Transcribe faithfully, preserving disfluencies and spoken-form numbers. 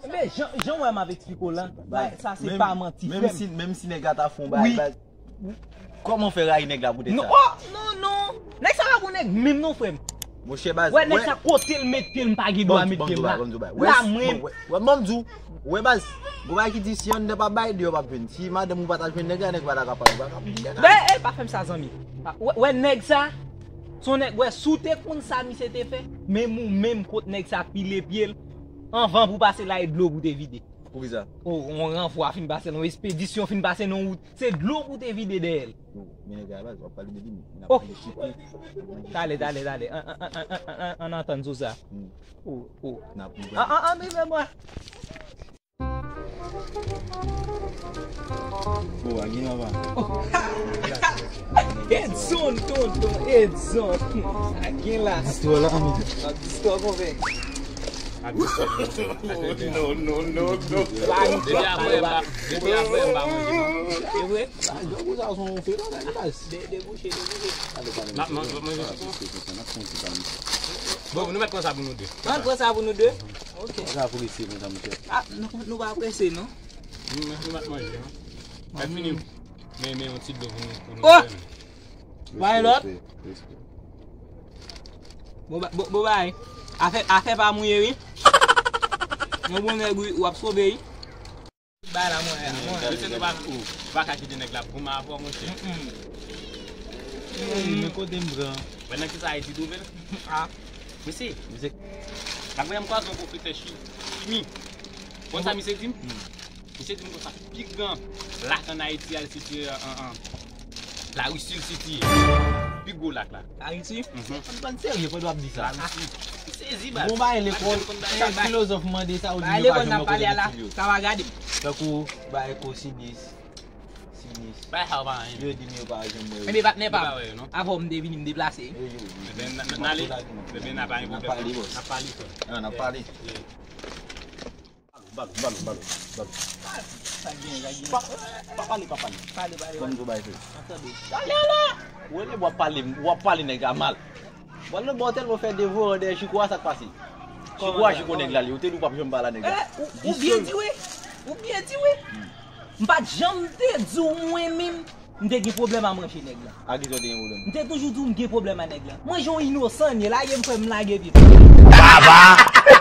Men jan, jan w wè m ap eksplike w la, sa se pa manti, frè m. Menm si, menm si nèg la ta fè yon bagay, kòman w fè rayi nèg la poutèt sa? Non, oh, non, non. Nèg sa pa bon nèg menm non, frè m. Monchè baz, wè nèg sa kote l met pye l, m pa gen dwa met pye m la. La mwen. Wè, ban m di w, wè baz, gon bagay ki di si anndan pa bay, deyò p ap jwenn. Si madanm ou pa ta jwenn nèg la, nèg pa ta ka pale, ou pa ka di nèg la. Ben, eh, pa fè m sa, zanmi. Wè, wè nèg sa, se yon nèg, wè, si w te konn sa misye te fè, menm ou menm kot nèg sa pile pye l, anvan pou pase la, e dlo pou te vide. Poukisa? Oh, yon ranvwa fin pase, yon espedisyon fin pase, yon wout, se dlo pou te vide dèyè l. Yo, men nèg la baz, w ap pale de li, men n ap pale chita. Tale, tale, tale. An, an, an, an, an, an, ann antann sou sa. Oh, oh. N ap rive. An, an, an, rive, mwen. Bon, a gen anba. Edson, tonton, Edson. A gen la. Distwa la, men. Distwa konven. Non, non, non, non. Depi apre, m pa, depi apre, m pa manje, non. E vre? Ah, djòl sa se yon fenomen, baz. De, debouche, debouche. N ap manje, n ap manje. Bon, nou mèt pran sa pou nou de. Mèt pran sa pou nou de? Ok. Sa prese konsa, monchè. Ah, nou, nou pa prese, non? Nou, nou mèt manje, non. Lè fini, men, men yon ti dlo pou nou, pou nou bwè, men. Bay lòt. Respè, respè. Bon, ba- bon, bon, bay. Afè, afè pa mouye, wi. Yon bon nèg, wi, w ap sove, wi. Bay la, mwen, mwen. Mesye, nou pa, ou pa ka kite nèg la pou goumen avè w, monchè. Mm-mm. Ey, men kote m pran? Wè nan kisa Ayiti twouve l? Ah. Mesye, mesye, la voye m kwaze yon pwofesè chi- chimi. Konn sa misye di m? Misye di m konsa, pi gran lak ann Ayiti al sitiye an, an, an Larisi, l sitiye. Pi gwo lak la. Larisi? Mhm. Ann, ann serye pandan w ap di sa. Larisi. M sezi, baz. Bon, bay lekòl, chak filozòf mande sa, ou di yo pa janm wè kote itil yo. Sa va gade m. Tankou, bay kosinis, sinis. Bay sa yo pa anyen. Yo di m yo pa janm wè yo. Ebyen, patnè pa m. Yo pa wè yo, non. Avan m te vini, m deplase. Yo, yo, yo. Ebyen, n, n, n ale. Ebyen, n a pa gen pwoblèm. N ap pale, bòs. N ap pale, frè. N ap pale. Yeah, yeah. Ballon, ballon, ballon, ballon. Sa gen, sa gen. Pa, pa pale, pa pale. Pale, pale, pale. Ban m di w bagay, frè. Antande. Talè la! Ou rele, w ap pale, w ap pale nèg la mal. Ballon, bò tèlman fè devoran dèyè Chiko a, sa k pase? Chiko a, Chiko nèg la li, ou te di w p ap janm pale a nèg la. Eh, ou, ou byen di wi. Ou byen di wi. Hmm. M pa t janm te di w mwen menm, m te gen pwoblèm a manje nèg la. A kisa w te gen pwoblèm? M te toujou di w m gen pwoblèm a nèg la. Manje yon inosan l ye, lage m frè m lage pye m. Baba!